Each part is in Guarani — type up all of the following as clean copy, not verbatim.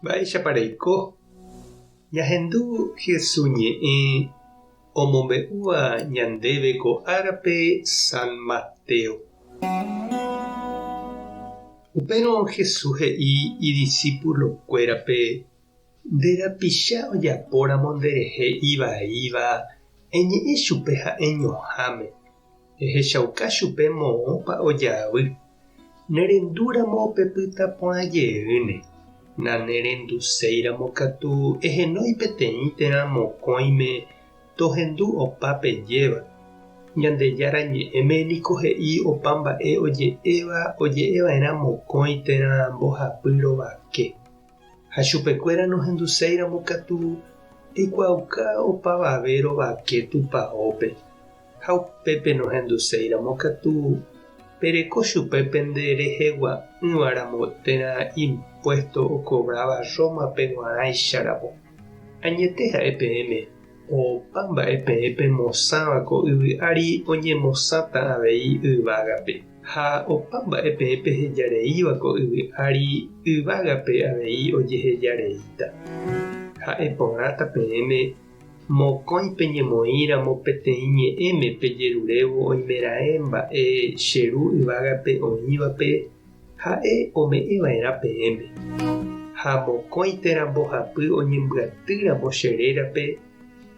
Mba'éichapa reiko? Ñahendu Hesu ñe'ẽ omombe'úva ñandéve ko árape San Mateo. Upérõ Hesu he'i idisípulokuérape, Nde rapicha ojapóramo nderehe ivaíva, eñe'ẽ chupe ha'eñoháme. Ehechauka chupe moõpa ojavy. Nerendúramo pepyta porã jeýne. Nanerenduséiramo katu ehenói peteĩ térã mokõime tohendu opa pejéva. Ñandejára Ñe'ẽme niko he'i opa mba'e oje'éva oje'eva'erã mokõi térã mbohapy rovake. Ha chupekuéra nohenduséiramo katu eikuaauka opavave rovake tupaópe. Ha upépe nohenduséiramo katu, pereko chupe pende rehegua'ỹva ramo térã impuésto okovráva Rómape g̃uarãicha ramo. Añete ha'e peẽme, opa mba'e peẽ pemosãva ko yvy ári oñemosãta avei yvágape, ha opa mba'e peẽ pehejareíva ko yvy ári yvágape avei ojehejareíta. Ha'e porãta peẽme Mokõi peñemoĩ ramo peteĩ ñe'ẽme pejerurévo oimeraẽ mba'e che Ru yvágape oĩvape, ha'e ome'ẽ va'erã peẽme. Ha mokõi térã mbohapy oñembyaty ramo che rérape,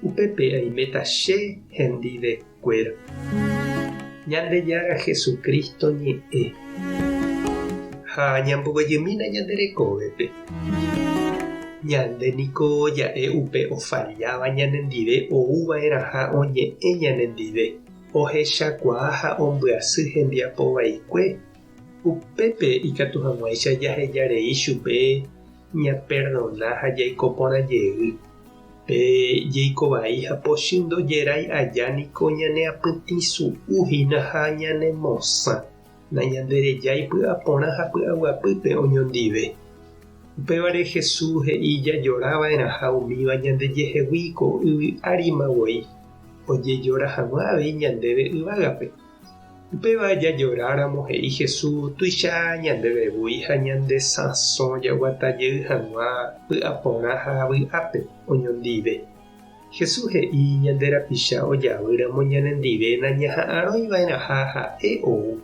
upépe aiméta che hendive kuéra. Ñandejára Jesucristo ñe'ẽ. Ha ñamboguejymína ñande rekovépe. Ñande niko ja'e upe ofalláva ñanendive ou va'erãha oñe'ẽ ñanendive, ohechakuaa ha ombyasy hembiapo vaikue, upépe ikatu hag̃uáicha jaheja rei chupe ñaperdona ha jaiko porã jey. Pe jeiko vai ha pochy ndojerái aja niko ñaneapytĩsu'u hína ha ñanemosã, nañanderejái py'aporã ha py'aguapýpe oñondive. Upévare Jesús he'i jajora va'erãha umíva ñandejehegui ko yvy árima voi, ojejora hag̃ua avei ñandéve yvágape. Upéva jajoráramo he'i Jesús tuicha ñandéve voi ha ñande sãso jaguata jey hag̃ua py'aporã ha vy'ápe oñondive. Jesús he'i ñande rapicha ojavýramo ñanendive nañaha'arõi va'erãha ha'e ou.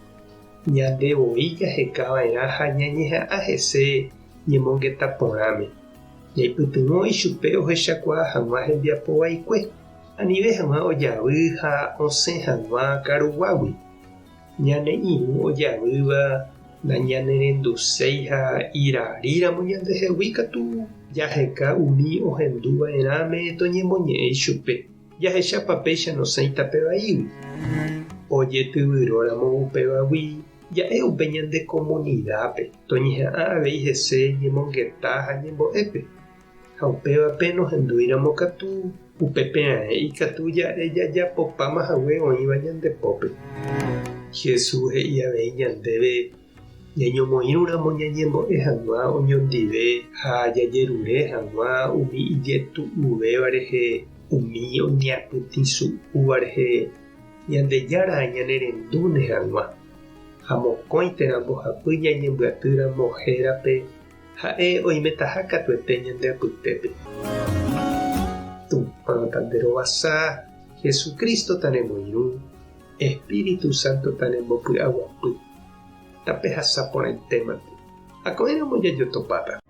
Ñande voi jaheka va'erã ha ñañeha'ã hese ñemongeta porãme. Ñaipytyvõ ichupe ohechakuaa hag̃ua hembiapo vaikue. Anive hag̃ua ojavy ha osẽ hag̃ua karuguágui. Ñane irũ ojavýva nañanerenduséi ha iraríramo ñandehegui katu jaheka umi ohendu va'erãme toñemoñe'ẽ ichupe, jahechápa péicha nosẽi tape vaígui. Ojetyvyróramo upévagui ja'e upe ñande komunidápe toñeha'ã avei hese ñemongeta ha ñembo'épe. Ha upévape nohendúiramo katu, upépe raẽ ikatu ja'e jajapopáma hague oĩva ñande pópe. Jesús he'i avei ñandéve ñañomoĩrũramo ñañembo'e hag̃ua oñondive ha jajerure hag̃ua umi ijetu'uvéva rehe, umi oñeapytĩsu'úva rehe, Ñandejára ñanerendúne hag̃ua. Ha mokõi térã mbohapy ñañembyatýramo hérape, Ha'e oimetaha katuete ñande apytépe. Tupã tanderovasa, Jesucristo tanemoirũ, Espíritu Santo tanembopy'aguapy. Tapehasa porãitémante. Ha ko'ẽramo jajotopáta.